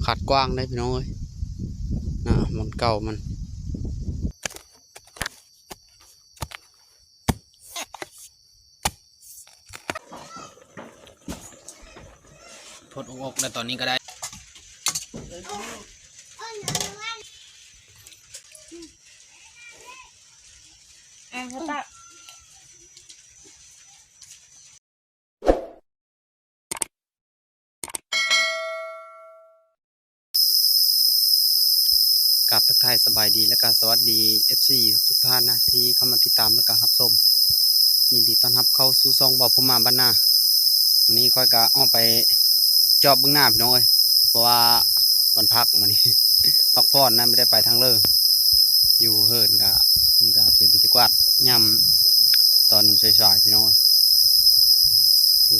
ຂາດກວ້າງເດ້ພີ່ນ້ອງເອີຍ ນະ ບ່ອນເກົ່າມັນ. ພົດອອກໆ ແລ້ວຕອນນີ້ກໍໄດ້ ອ່າ ກາບທັກທາຍສະບາຍດີ ແລະກະສະຫວັດດີ ເອັຟຊີ ທຸກໆທ່ານນະ ທີ່ເຂົ້າມາຕິດຕາມ ແລະກະຮັບຊົມ. ຍິນດີຕ້ອນຮັບເຂົ້າສູ່ຊ່ອງບ່າວພູມມາບ້ານນາ. ມື້ນີ້ຂ້ອຍກະອອກໄປຈອບເບິ່ງນາພີ່ນ້ອງເອີຍ ເພາະວ່າວັນພັກມື້ນີ້ ພັກຜ່ອນນະ ບໍ່ໄດ້ໄປທາງເລີ. ຢູ່ເຮືອນກະ ນີ້ກະເປັນບັນຍາກາດຍາມຕອນສາຍໆ ພີ່ນ້ອງເອີຍ.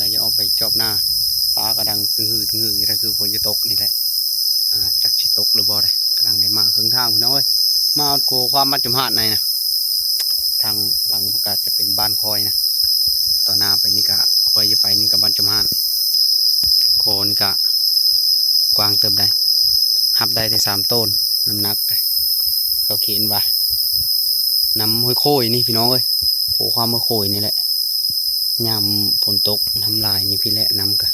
ກະຢາກອອກໄປຈອບນາ ຟ້າກະດັງຕຶງຮືຕຶງຮືຢູ່ ຄືຝົນຈະຕົກນີ້ແຫຼະ. ອ່າ ຈັກຊິຕົກຫຼືບໍ່ໄດ໋ ກຳລັງໄດ້ມາເຄິ່ງທາງພີ່ນ້ອງເອີຍ. ມາຮອດໂຄຄວາມບ້ານຈອມຫາດໃນນະ ທາງຫຼັງພຸ້ນກະຈະເປັນບ້ານຄອຍນະ. ຕໍ່ໜ້າໄປນີ້ກະ ຄອຍຈະໄປນີ້ກະບ້ານຈອມຫາດ. ໂຄນີ້ກະກວ້າງເຕີບໄດ໋ ຮັບໄດ້ແຕ່ສາມໂຕນ ນ້ຳໜັກ ເຂົາເຂນວ່າ ນ້ຳຫ້ວຍໂຄຍນີ້ພີ່ນ້ອງເອີຍ ໂຄຄວາມຫ້ວຍໂຄຍນີ້ແຫຼະ. ຍາມຝົນຕົກນ້ຳຫຼາຍນີ້ພີ້ແຫຼະ ນ້ຳກະ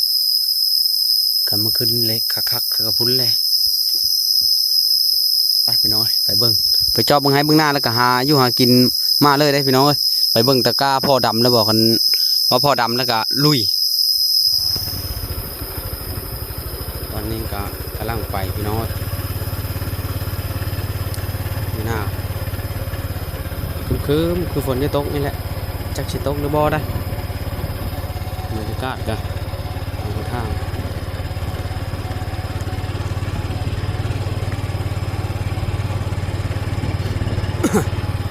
ກະມາຂຶ້ນເລກຄັກໆ ກະພຸ້ນແຫຼະ. ໄປພີ່ນ້ອງເອີຍ ໄປເບິ່ງ ໄປຈອບເບິ່ງໄຮ່ເບິ່ງນາ ແລ້ວກະຫາຢູ່ຫາກິນມາເລີຍເດ້ພີ່ນ້ອງເອີຍ. ໄປເບິ່ງຕະກ້າພໍດຳແລ້ວບໍ່ ຄັນວ່າພໍດຳແລ້ວກະລຸຍ. ຕອນນີ້ກະກຳລັງໄປພີ່ນ້ອງເອີຍ ຢູ່ນາ ຄຶມໆ ຄືຝົນຈະຕົກນີ້ແຫຼະ ຈັກຊິຕົກຫຼືບໍ່ໄດ໋. ບັນຍາກາດກະ ທາງ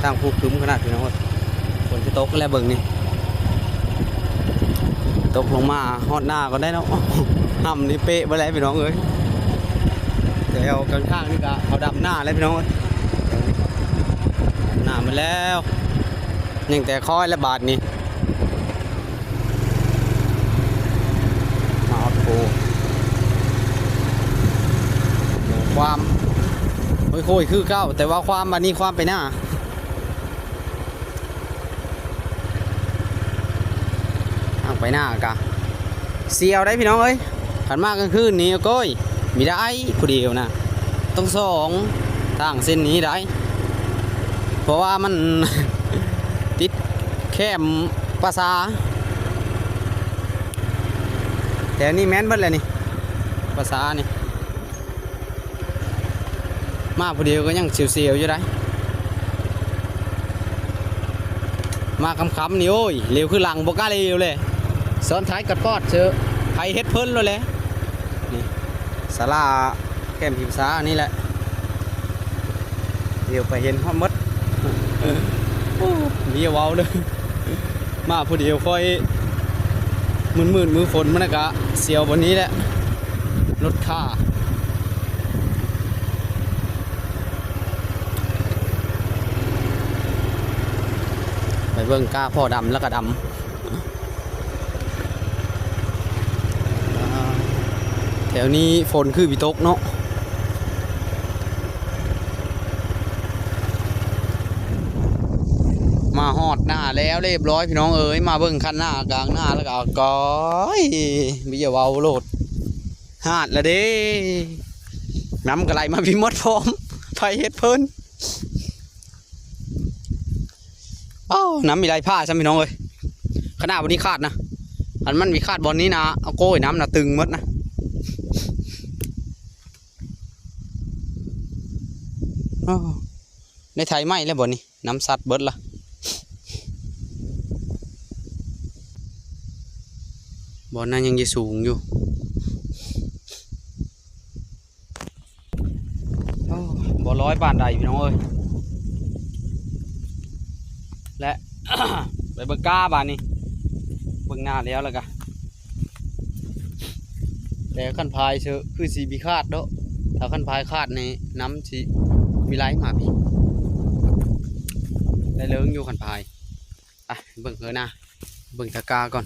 ທາງພູຄຶມຂະໜາດພີ່ນ້ອງເອີຍ ຝົນຈະຕົກແລ້ວເບິ່ງນີ້ ຕົກລົງມາຮອດນາກ່ອນໄດ໋ເນາະ. ຮ່ຳນີ້ເປະເບິດແລ້ວພີ່ນ້ອງເອີຍ ແຖວຂ້າງໆນີ້ກະເຂົາດຳນາແລ້ວພີ່ນ້ອງເອີຍ ດຳນາໝົດແລ້ວ ຍັງແຕ່ຄອຍແລ້ວບາດນີ້. ມາຮອດພູ ຄວາມໂຄຍໆ ຄືເກົ່າ ແຕ່ວ່າຄວາມບາດນີ້ຄວາມໄປໜ້າ ທາງໄປໜ້າກະ ສ່ຽວໄດ໋ພີ່ນ້ອງເອີຍ. ຄັນມາກາງຄືນນີ້ ໂອ້ຍ ມີໄດ້ຜູ້ດຽວນະ ຕ້ອງສອງທາງເສັ້ນນີ້ໄດ້ ເພາະວ່າມັນຕິດແຄມປ່າຊ້າ ແຖວນີ້ແມ່ນເບິດແຫຼະນີ້ ປ່າຊ້ານີ້. ມາຜູ້ດຽວກໍຍັງສຽວໆຢູ່ໄດ໋ ມາຄ່ຳໆນີ້ ໂອ້ຍ ຫຼຽວຄືຫຼັງບໍ່ກ້າຫຼຽວເລີຍ ຊ້ອນທ້າຍກອດໆ ເຊີ ໃຜເຮັດເພິ່ນໂລດແຫຼະ. ນີ້ສາລາແຄມພິມສານີ້ແຫຼະ ຫຼຽວໄປເຫັນຮອດໝົດ. ໂອ້ ບໍ່ຢາກເວົ້າເລີຍ ມາຜູ້ດຽວຂ້ອຍ ມືດໆ ມື້ຝົນມັນກະສຽວບ່ອນນີ້ແຫຼະ ລົດຂ້າ. ໄປເບິ່ງກ້າພໍດຳແລ້ວກະດຳ ແຖວນີ້ຝົນຄືຊິຕົກເນາະ. ມາຮອດໜ້າແລ້ວຮຽບຮ້ອຍພີ່ນ້ອງເອີຍ ມາເບິ່ງຄັນນາກາງນາແລ້ວກໍ ກ້ອຍ ບໍ່ຢາກເວົ້າໂລດ ຫາດລະເດ້ ນ້ຳກໍໄຫຼມາພີ້ໝົດພ້ອມ ໃຜເຮັດເພິ່ນ. ອ້າວ ນ້ຳມີໄຫຼຜ່າຊ້ຳພີ່ນ້ອງເອີຍ ຂະໜາດບ່ອນນີ້ຂາດນະ ຄັນມັນມີຂາດບ່ອນນີ້ນະ ໂອ້ຍ ນ້ຳນະຕຶງໝົດນະ. ອ້າວ ໄດ້ໄຖໃໝ່ແລ້ວບ່ອນນີ້ ນ້ຳຊັດເບິດລະ ບ່ອນນັ້ນຍັງຈະສູງຢູ່. ໂອ້ ບໍ່ລອຍປານໃດພີ່ນ້ອງເອີຍ ແລະ ໄປເບິ່ງກ້າບາດນີ້ ເບິ່ງໜ້າແລ້ວລະກະ ແຕ່ຄັນພາຍເຊີ ຄືຊິມີຂາດເນາະ ຖ້າຄັນພາຍຂາດນີ້ ນ້ຳຊິມີໄຫຼມາພີ້ ໄດ້ເລີງຢູ່ຄັນພາຍ. ອ່ະ ເບິ່ງເຮີນາ ເບິ່ງຕະກ້າກ່ອນ.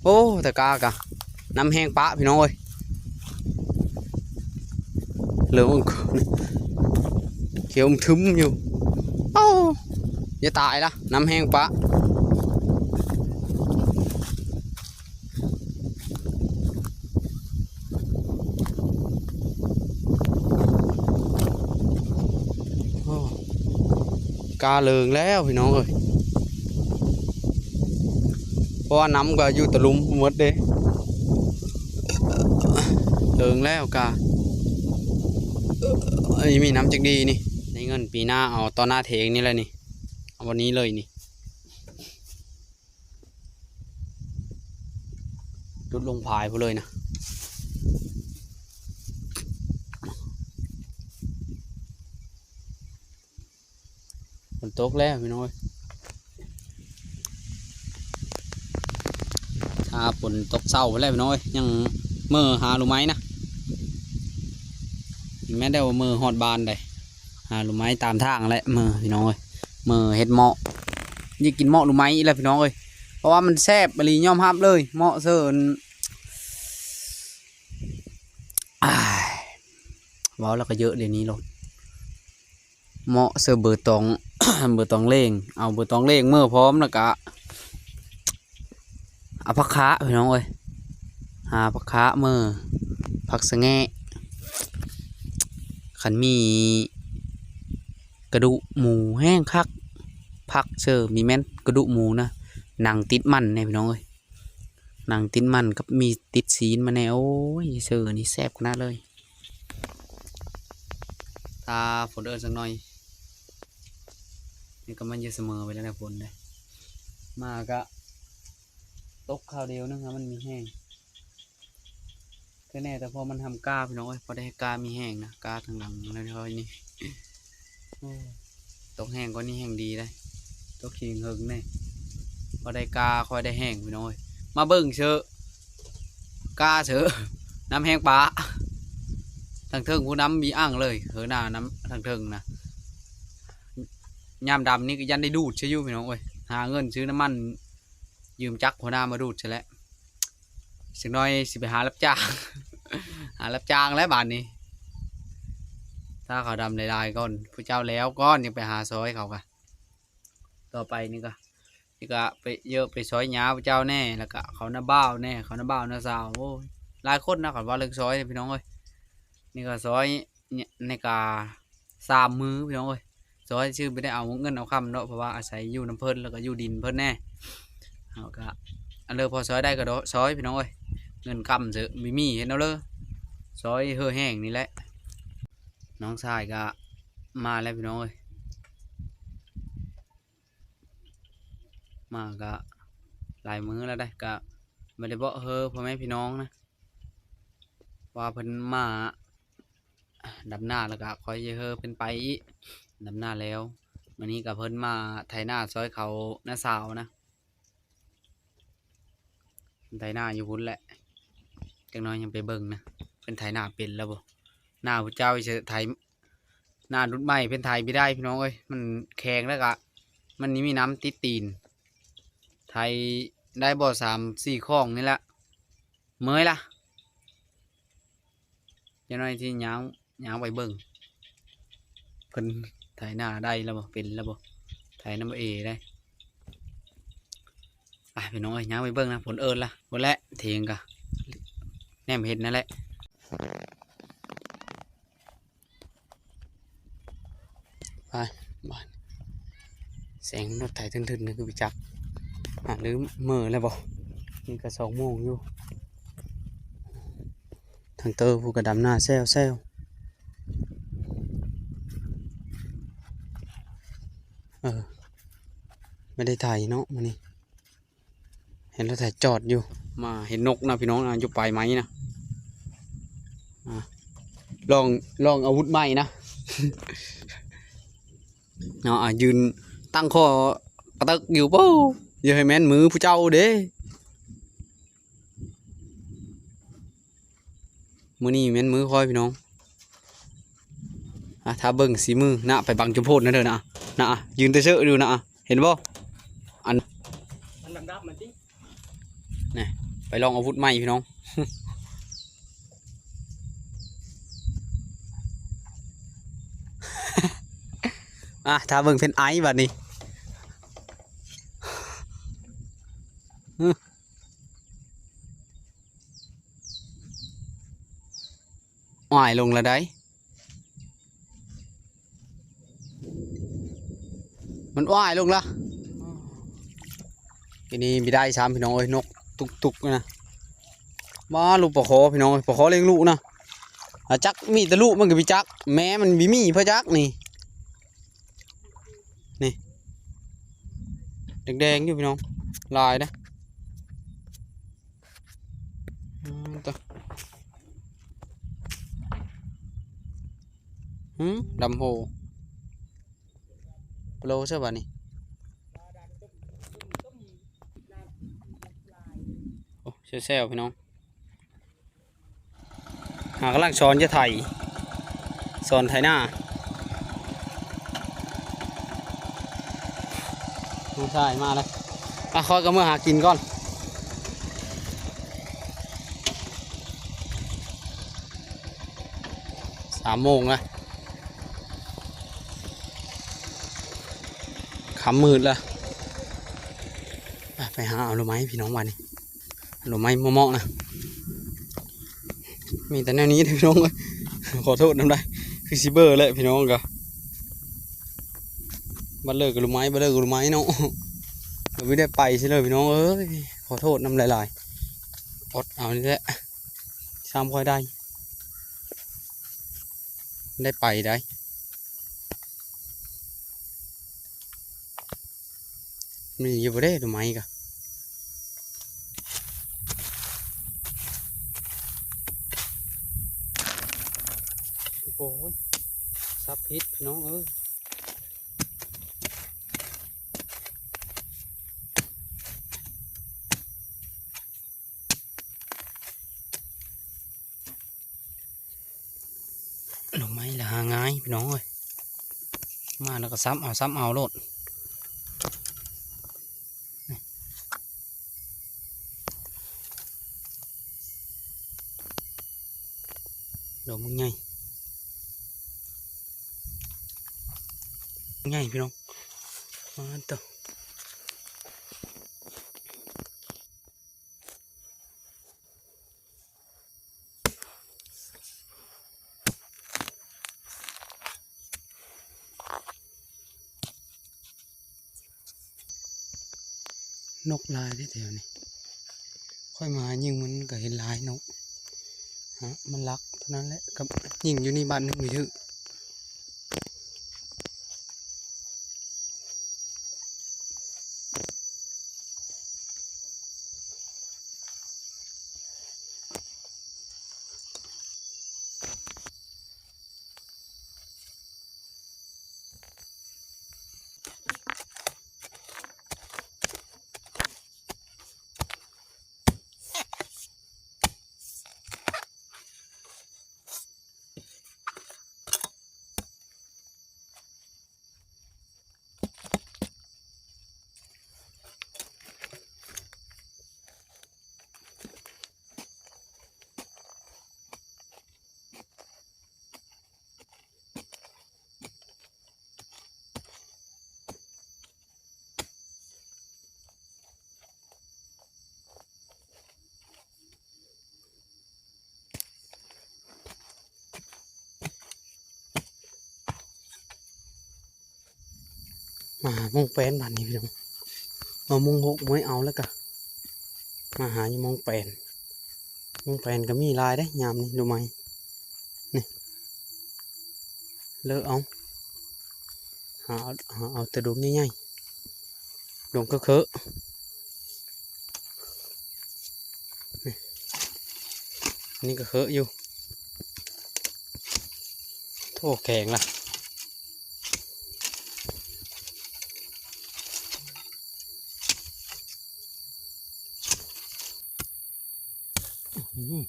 ໂອ້ ຕະກ້າກະ ນ້ຳແຫ້ງປະພີ່ນ້ອງເອີຍ. ເລີ່ມຂຽວອຶ້ມທຶ້ມຢູ່. ເອົ້າ ຢ່າຕາຍລະ ນ້ຳແຮງປະ. ໂອ້ ກາເລິງແລ້ວພີ່ນ້ອງເອີຍ ເພາະວ່ານ້ຳກໍຢູ່ຕະລຸ່ມໝົດເດ້. ເລິງແລ້ວກາ ເອີຍ ມີນ້ຳຈັກດີນີ້. ໄດ້ເງິນປີໜ້າເອົາຕໍ່ໜ້າເທງນີ້ແຫຼະນີ້ ເອົາບ່ອນນີ້ເລີຍນີ້. ຫຼຸດລົງພາຍພຸ້ນເລີຍນະ. ຝົນຕົກແລ້ວພີ່ນ້ອງເອີຍ ຖ້າຝົນຕົກເຊົ້າພຸ້ນແຫຼະພີ່ນ້ອງເອີຍ ຍັງເມີຫາລູໄມ້ນະ. ແມ່ນແລ້ວ ເມີຮອດບ້ານໃດ ຫາລູໄມ້ຕາມທາງແຫຼະ ເມີພີ່ນ້ອງເອີຍ ເມີເຮັດເໝາະ. ຢາກກິນເໝາະລູໄມ້ອີກແລ້ວພີ່ນ້ອງເອີຍ ເພາະວ່າມັນແຊບອີ່ຫຼີ ຍອມຮັບເລີຍ ເໝາະເຊີນ ອ້າຍ ເວົ້າແລ້ວກໍເຍີະດຽວນີ້ໂລດ. ເໝາະເສີເບີຕອງ ເບີຕອງເລງ ເອົາເບີຕອງເລງເມີພ້ອມ ແລ້ວກະເອົາຜັກຄາພີ່ນ້ອງເອີຍ ຫາຜັກຄາເມີ ຜັກສະແງະ. ຄັນມີກະດູກໝູແຮງຄັກ ຜັກເສີມີແມ່ນກະດູກໝູນະ ໜັງຕິດມັນແດ່ພີ່ນ້ອງເອີຍ. ໜັງຕິດມັນກັບມີຕິດຊີ້ນມາແດ່ ໂອ້ຍ ເສີນີ້ແຊບຂະໜາດເລີຍ. ຖ້າຝົນເອີ້ນສັກໜ່ອຍ ນີ້ກໍມັນຈະສະເໝີໄປແລ້ວນະ ຝົນເດ້ ມາກະຕົກຄາວດຽວໜຶ່ງ ມັນມີແຮງ ຄືແນ່ ແຕ່ພໍມັນທຳກ້າພີ່ນ້ອງເອີຍ ພໍໄດ້ກ້າມີແຮງນະ ກ້າທາງຫຼັງແລ້ວນີ້. ໂອ້ ຕົກແຮງກວ່ານີ້ແຮງດີເດ້ ຕົກຂີ້ເຫິງແດ່ ພໍໄດ້ກ້າຄ່ອຍໄດ້ແຮງພີ່ນ້ອງເອີຍ. ມາເບິ່ງເຊີ້ ກ້າເຊີ ນ້ຳແຮງປະ ທາງເທິງພຸ້ນ ນ້ຳມີອ່າງເລີຍ ເຮີ ໜ້ານ້ຳທາງເທິງນະ. ຍາມດຳນີ້ກໍຢ້ານໄດ້ດູດເຊີຢູ່ພີ່ນ້ອງເອີຍ ຫາເງິນຊື້ນ້ຳມັນ ຢືມຈັກຫົວໜ້າມາດູດຊະແຫຼະ. ສັກໜ່ອຍຊິໄປຫາຮັບຈ້າງ ຫາຮັບຈ້າງແລ້ວບາດນີ້ ຖ້າເຂົາດຳຫຼາຍໆກ່ອນ ຜູ້ເຈົ້າແລ້ວກ່ອນ ຍັງໄປຫາຊອຍເຂົາກະ. ຕໍ່ໄປນີ້ກະ ນີ້ກະໄປເຢີະໄປຊອຍຫຍ້າຜູ້ເຈົ້າແດ່ ແລ້ວກະເຂົານາບ່າວແດ່ ເຂົານາບ່າວນາສາວ ໂອ້ຍ ຫຼາຍຄົນນະ ຄັນວ່າເລື່ອງຊອຍນີ້ພີ່ນ້ອງເອີຍ. ນີ້ກະຊອຍ ນີ້ ນີ້ກະສາມມື້ພີ່ນ້ອງເອີຍ ຊອຍຊື່ບໍ່ໄດ້ເອົາເງິນເອົາຄຳເນາະ ເພາະວ່າອາໄສຢູ່ນຳເພິ່ນ ແລ້ວກໍຢູ່ດິນເພິ່ນແດ່ ເຮົາກໍອັນເລີພໍຊອຍໄດ້ກໍຊອຍພີ່ນ້ອງເອີຍ. ເງິນຄຳເສີບໍ່ມີ ເຮັດແນວເລີ ຊອຍເຫີແຮງນີ້ແຫຼະ. ນ້ອງຊາຍກໍມາແລ້ວພີ່ນ້ອງເອີຍ ມາກໍຫຼາຍມື້ແລ້ວເດ້ ກໍບໍ່ໄດ້ເບາະເຮີພໍ່ແມ່ພີ່ນ້ອງນະ ວ່າເພິ່ນມາ ດຳນາແລ້ວກະຄ່ອຍເຮີເພິ່ນໄປອີກ ດຳນາແລ້ວ. ມື້ນີ້ກະເພິ່ນມາໄຖນາຊ່ອຍເຂົານ້າສາວນະ ໄຖນາຢູ່ພຸ້ນແຫຼະ. ຈັກໜ້ອຍຍັງໄປເບິ່ງນະ ເພິ່ນໄຖນາເປັນແລ້ວບໍ່? ນາຜູ້ເຈົ້າຊິໄຖ ນາລຸດໃໝ່ເພິ່ນໄຖບໍ່ໄດ້ພີ່ນ້ອງເອີຍ ມັນແຂງແລ້ວກະ ມັນມີນ້ຳຕິດຕີນ ໄຖໄດ້ບໍ່ ສາມສີ່ຂ້ອງນີ້ແຫຼະ. ເມື່ອຍລະ ຈັກໜ້ອຍຊິຍ່າງ ຍ່າງໄປເບິ່ງ ເພິ່ນໄຖນາໄດ້ແລ້ວບໍ່ ເປັນແລ້ວບໍ່ ໄຖນຳເອໄດ້. ໄປພີ່ນ້ອງເອີຍ ຍ່າງໄປເບິ່ງນະ ຝົນເອີ້ນລະ ພຸ້ນແຫຼະ ເຖງກະແນມເຫັນນັ້ນແຫຼະ. ໄປ ບາດ ແສງລົດໄຖທຶນໆ ນີ້ຄືໄປຈັກ ຫາລືເມີແລ້ວບໍ່? ນີ້ກໍສອງໂມງຢູ່ ທາງເຕີຜູ້ກໍດຳນາແຊວໆ. ເອີ ບໍ່ໄດ້ໄຖເນາະມື້ນີ້. ເຫັນລົດໄຖຈອດຢູ່ ມາເຫັນນົກນະພີ່ນ້ອງນະ ຢູ່ປາຍໄມ້ນະ. ອ່າ ລອງ ລອງອາວຸດໃໝ່ນະ ເນາະ. ອ່າ ຢືນຕັ້ງຂໍ້ກະຕຶກຢູ່ ໂອ້ ຢ່າໃຫ້ແມ່ນມືຜູ້ເຈົ້າເດ້. ມື້ນີ້ແມ່ນມື້ຂ້ອຍພີ່ນ້ອງ. ອ່າ ຖ້າເບິ່ງສີມືນະ ໄປບັງຈຸໂພດນະເດີນະ ນະ ຢືນແຕ່ເຊີຢູ່ນະ ເຫັນບໍ່? ອັນ ມັນດຳໆ ມັນຕິ ນະ ໄປລອງອາວຸດໃໝ່ພີ່ນ້ອງ. ອ່ະ ຖ້າເບິ່ງເພັນໄອບັດນີ້ ຫຶ ອ້າຍ ລົງລະໄດ໋ ມັນອ້າຍລົງລະ ທີນີ້ບໍ່ໄດ້ຊ້ຳ ພີ່ນ້ອງເອີຍ ນົກຕຸກໆນະ ມາລູກປາຄໍພີ່ນ້ອງເອີຍ ປາຄໍລ້ຽງລູກນະ ອາ ຈັກມີແຕ່ລູກມັນກໍບໍ່ຈັກ ແມ່ມັນບໍ່ມີເພາະຈັກນີ້ ນີ້ ແດງໆຢູ່ພີ່ນ້ອງ ຫຼາຍເດ້ ອືມ ຕະ ຫຶ ດຳໂຫ ໂປໂລຊະບາດນີ້ ໂອ້ ແຊວໆ ພີ່ນ້ອງ ຫາກຳລັງສອນຈະໄຖ ສອນໄຖນາ ນ້ອງຊາຍມາແລ້ວ ອ່ະ ຂ້ອຍກໍເມືອຫາກິນກ່ອນ ສາມໂມງລະ ຄ່ຳມືດລະ ໄປຫາເອົາໜໍ່ໄມ້ພີ່ນ້ອງ ບາດນີ້ ໜໍ່ໄມ້ເໝາະໆນະ ມີແຕ່ແນວນີ້ເດີພີ່ນ້ອງເອີຍ ຂໍໂທດນຳໄດ໋ ຄືຊິເບີແຫຼະພີ່ນ້ອງ ກໍບັດເລີກກໍໜໍ່ໄມ້ ບັດເລີກກໍໜໍ່ໄມ້ເນາະ ກໍບໍ່ໄດ້ໄປຊິເລີຍພີ່ນ້ອງເອີຍ ຂໍໂທດນຳຫຼາຍໆ ອົດເອົານີ້ແຫຼະ ຊ້ຳຄ່ອຍໄດ້ ໄດ້ໄປໄດ໋ ມີຢູ່ບໍ່ເດ້ໜໍ່ໄມ້ກະ ໂອ້ຍ ສັບຜິດພີ່ນ້ອງເອີຍ. ໜໍ່ໄມ້ລະຫາງ່າຍພີ່ນ້ອງເອີຍ ມາແລ້ວກໍສັບເອົາ ສັບເອົາໂລດ ດອກບັກໃຫຍ່ ໃຫຍ່ພີ່ນ້ອງ ປາດໂທ້. ນົກຫຼາຍເດ້ແຖວນີ້ ຂ້ອຍມາຍິງມັນກໍເຫັນຫຼາຍນົກ ຮະ ມັນລັກເທົ່ານັ້ນແຫຼະ ກັບຍິງຢູ່ນີ້ບາດໜຶ່ງບໍ່ຖືກ. ມາຫາໝ່ອງແປນບາດນີ້ພີ່ນ້ອງ ເອົາໝ່ອງຫົກບໍ່ໃຫ້ເອົາແລ້ວກະ ມາຫາຢູ່ໝ່ອງແປນ ໝ່ອງແປນກໍມີຫຼາຍເດ້ຍາມນີ້ ໜໍ່ໄມ້ ນີ້ ເລີກເອົາ ຫາ ຫາເອົາແຕ່ດົງໃຫຍ່ໆ ດົງເຄີໆ ນີ້ ອັນນີ້ກໍເຄີຢູ່ ໂອ້ ແຂງລະ ອື. ໂ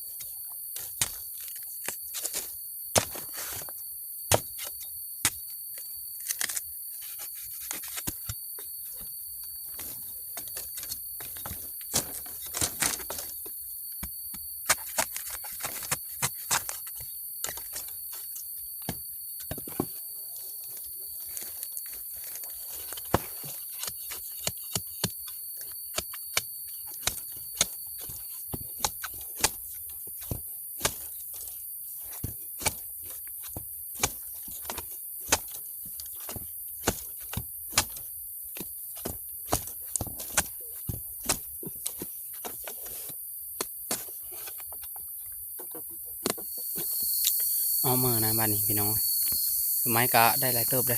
ອອກມື້ນະບາດນີ້ພີ່ນ້ອງເອີຍ. ໄມ້ກະໄດ້ຫຼາຍເຕີບເດ້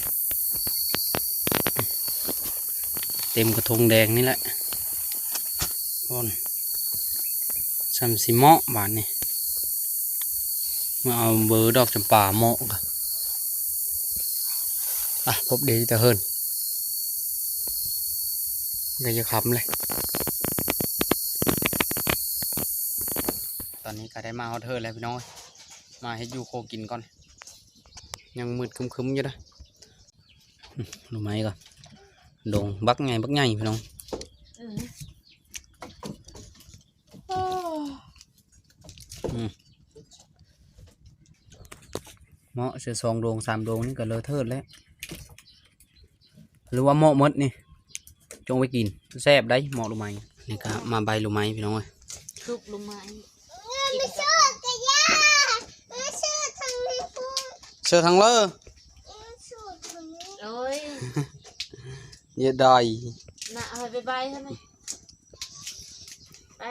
ເຕັມກະທົງແດງນີ້ແຫຼະ. ໂອ້ນ ສ່ຳຊິເໝາະບາດນີ້ ມາເອົາເບີດອກຈຳປາເໝາະກະ ອ່ະ ພົບເດແຕ່ເຮີນ ກະຈະຄ່ຳແລ້ວ. ຕອນນີ້ກະໄດ້ມາຮອດເຮີນແລ້ວພີ່ນ້ອງເອີຍ ມາເຮັດຢູ່ຄົວກິນກ່ອນ ຍັງມືດຄຶ້ມໆຢູ່ເດ້. ອືມ ລູກໄມ້ກ່ອນ ດົງບັກໃຫຍ່ ບັກໃຫຍ່ພີ່ນ້ອງ. ອືມ ໂອ້ ອືມ ເໝາະເສືອສອງດົງສາມດົງນີ້ກະເລີເທີດແລ້ວ. ຫຼືວ່າເໝາະໝົດນີ້ ຈົ່ງໄປກິນ ແຊບໄດ໋ ເໝາະລູກໄມ້. ນີ້ກະມາໃບລູກໄມ້ພີ່ນ້ອງເອີຍ ຊຸບລູກໄມ້. ເຊີທາງເລີ ໂອ້ຍ ເຍດາຍ ນະ ເອົາໄປໃບຫັ້ນ ໄປ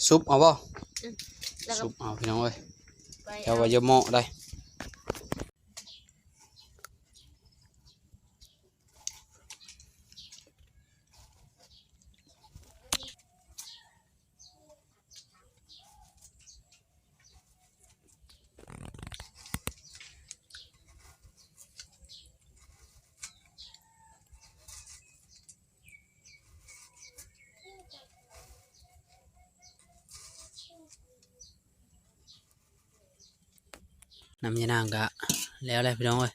ຊຸບເອົາບໍ່? ອືມ ແລ້ວກະຊຸບເອົາພີ່ນ້ອງເອີຍ ແຕ່ວ່າຢ່າເໝາະໄດ໋. ນ້ຳຍານາງກະແລ້ວແຫຼະພີ່ນ້ອງເອີຍ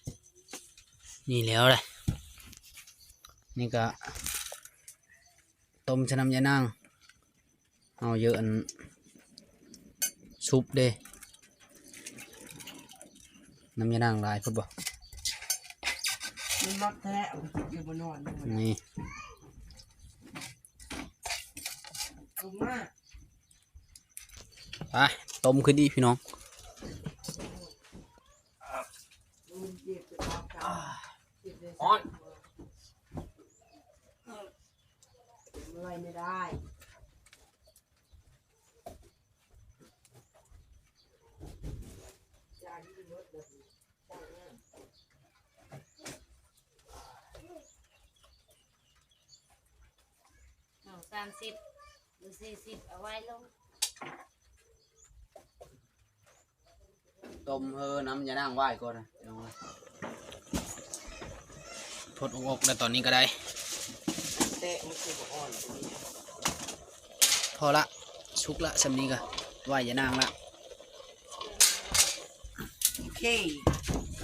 ນີ້ແລ້ວແຫຼະ. ນີ້ກະຕົ້ມໃສ່ນ້ຳຍານາງ ເຮົາເຢີະອັນຊຸບເດ້. ນ້ຳຍານາງຫຼາຍໂພດບໍ່? ມັນມັກແທ້ ເອົາໄປກິນຢູ່ບໍ່ນອນ ນີ້ ໄປ ຕົ້ມຂຶ້ນອີກພີ່ນ້ອງ. ຮ້ອນ ເອົາສາມສິບ ຫຼື ສີ່ສິບ ເອົາໄວ້ລົງ. ຕົ້ມເຮີນ້ຳຍານາງຫວາຍກ່ອນນະພີ່ນ້ອງເອີຍ. ພົດອົກໆ ແລ້ວຕອນນີ້ກະໄດ້ ແຕະມັນຄືບໍ່ອ່ອນ ພໍລະ ສຸກລະ ສ່ຳນີ້ກະໄຫວ້ຍານາງລະ. ໂອເຄ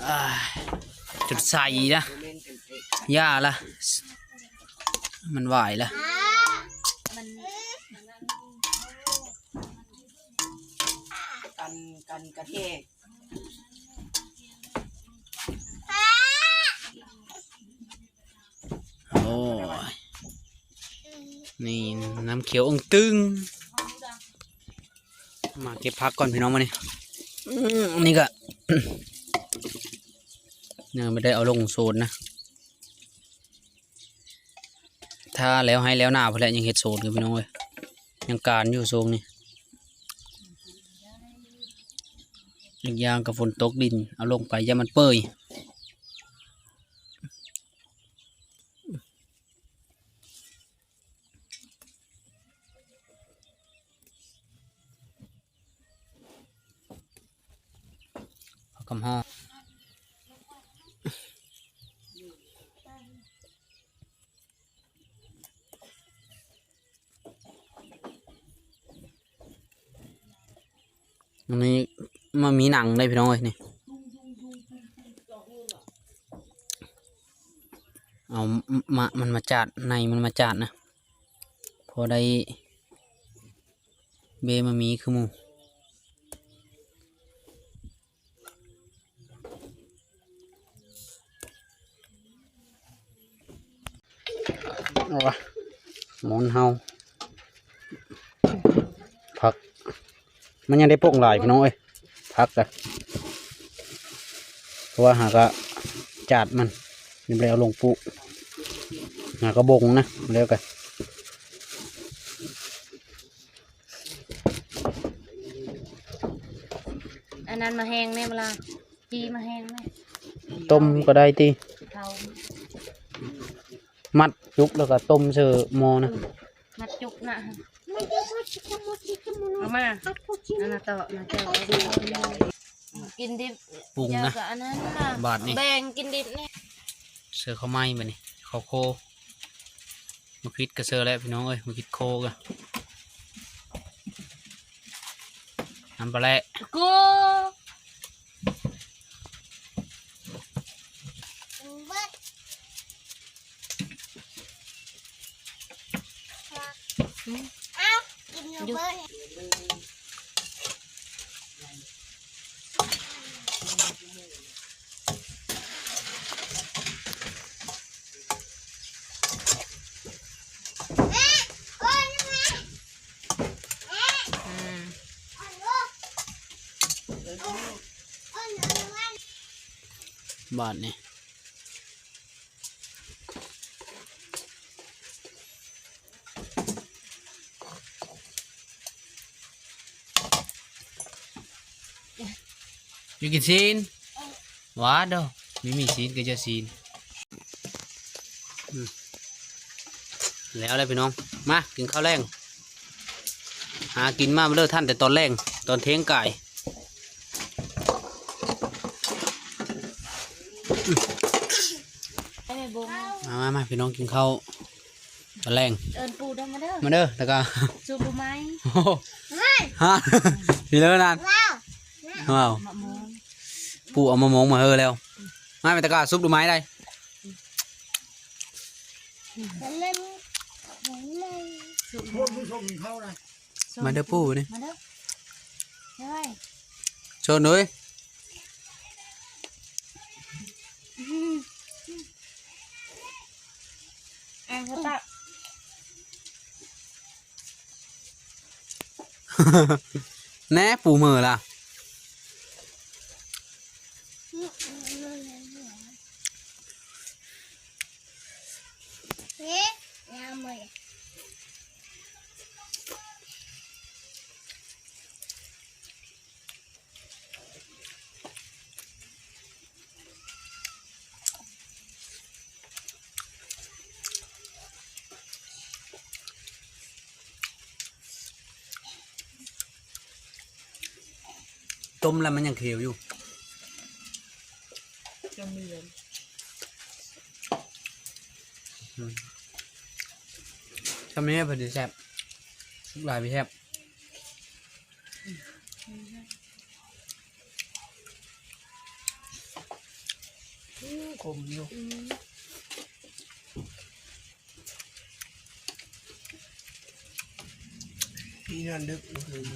ອ່າ ຈົນໃສນະ ຢ່າລະ ມັນຫວາຍລະ. ກັນ ກັນກະແທກ. ໂອ້ຍ ນີ້ນ້ຳຂຽວອຶ້ງຕຶ້ງ. ມາເກັບຜັກກ່ອນພີ່ນ້ອງ ມານີ້. ອືມ ນີ້ກະ ຍັງບໍ່ໄດ້ເອົາລົງໂຊນນະ. ຖ້າແລ້ວໄຮ່ແລ້ວນາພຸ້ນແຫຼະ ຍັງເຮັດໂຊນຢູ່ພີ່ນ້ອງເອີຍ ຍັງການຢູ່ຊ່ວງນີ້. ອີກຢ່າງກະຝົນຕົກດິນ ເອົາລົງໄປຢ້ານມັນເປີຍ. ຜັກກຳຮອກ ອັນນີ້ມາມີໜັງເດ້ພີ່ນ້ອງເອີຍ ນີ້ ເອົາມາ ມັນມາຈາດ ໃນມັນມາຈາດນະ ພໍໄດ້ເບມາມີຄືໝູ່. ເອົາວະ ໝູນເຮົາ ຜັກ ມັນຍັງໄດ້ປົງຫຼາຍພີ່ນ້ອງເອີຍ ຜັກກະ ເພາະວ່າຫາກະຈາດມັນ ຍັງບໍ່ໄດ້ເອົາລົງປູກ ຫາກະບົງນະ ແລ້ວກະ ອັນນັ້ນມາແຮງແນ່ບໍ່ລະ? ຈີ່ມາແຮງແລ້ວ ຕົ້ມກໍໄດ້ຕິ ເຂົາ ມັດຈຸກແລ້ວກໍຕົ້ມໃສ່ໝໍ້ນະ ມັດຈຸກນະ ເອົາມາ ອັນນັ້ນຕໍ່ນະ ແຈ່ວ ກິນດິບ ປຸງນະ ແຈ່ວກໍອັນນັ້ນນະ ບາດນີ້ ແບ່ງກິນດິບນີ້ ໃສ່ເຂົ້າໃໝ່ບາດນີ້ ເຂົ້າໂຄ ໝາກພິດກະເຊີແລ້ວພີ່ນ້ອງເອີຍ ໝາກພິດໂຄກະ ນ້ຳປາແຫຼະ ໂກ ເອົ້າ ກິນຢູ່ເບິດ ອືມ ບາດນີ້ ຢູ່ກິນຊີ້ນ ຫວາດເດີ ມີ ມີຊີ້ນກໍຈະຊີ້ນ ອືມ ແລ້ວແຫຼະພີ່ນ້ອງ ມາກິນເຂົ້າແລງ ຫາກິນມາເລີຍ ທັນແຕ່ຕອນແລງ ຕອນເທງກາຍ ໃຫ້ແມ່ບົງ ມາ ມາ ມາ ພີ່ນ້ອງກິນເຂົ້າຕອນແລງ ເອີ້ນປູ່ເດີ ມາເດີ ມາເດີ ແລ້ວກໍ ສູບບໍ່ໄໝ ໂອ້ໂຫ ຮະ ພີ່ເລີນນັ້ນ ວ້າວ ມະມ່ວງ ປູ່ເອົາມະມ່ວງມາເຮີແລ້ວ ມາແມ່ຕະກາ ສູບດູໄມ້ໄດ້ ມາເດີປູ່ນີ້ ມາເດີ ເຮີຍ ຊົນເອີຍ ອ່າ ແນ່ ປູ່ເມີລະ ຕົ້ມແລ້ວມັນຍັງຂຽວຢູ່ ຈະມີ ອືມ ທຳນີ້ເພິ່ນຊິແຊບ ຫຼາຍບໍ່ແຊບ ອືມ ຂົມຢູ່ ອືມ ພີ່ນອນດຶກມື້ຄືນ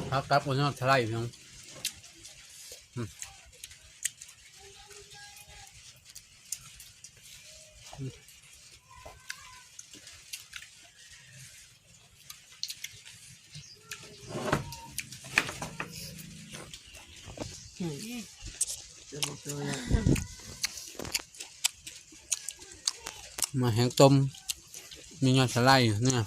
ພາກັບກັນຍອດສະໄລພີ່ນ້ອງ ອືມ ອືມ. ໝາກແຮງຕົ້ມ ມີຍອດສະໄລເນາະ.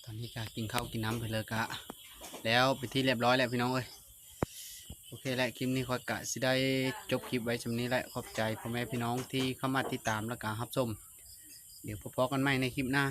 ຕອນນີ້ກະກິນເຂົ້າກິນນ້ຳໄປເລີຍກະ ແລ້ວເປັນທີ່ລຽບຮ້ອຍແລ້ວພີ່ນ້ອງເອີຍ. ໂອເຄແຫຼະ ຄລິບນີ້ຂ້ອຍກະຊິໄດ້ຈົບຄລິບໄວ້ສ່ຳນີ້ແຫຼະ. ຂອບໃຈພໍ່ແມ່ພີ່ນ້ອງທີ່ເຂົ້າມາຕິດຕາມ ແລ້ວກະຮັບຊົມ. ດຽວພໍ້ກັນໃໝ່ໃນຄລິບໜ້າ.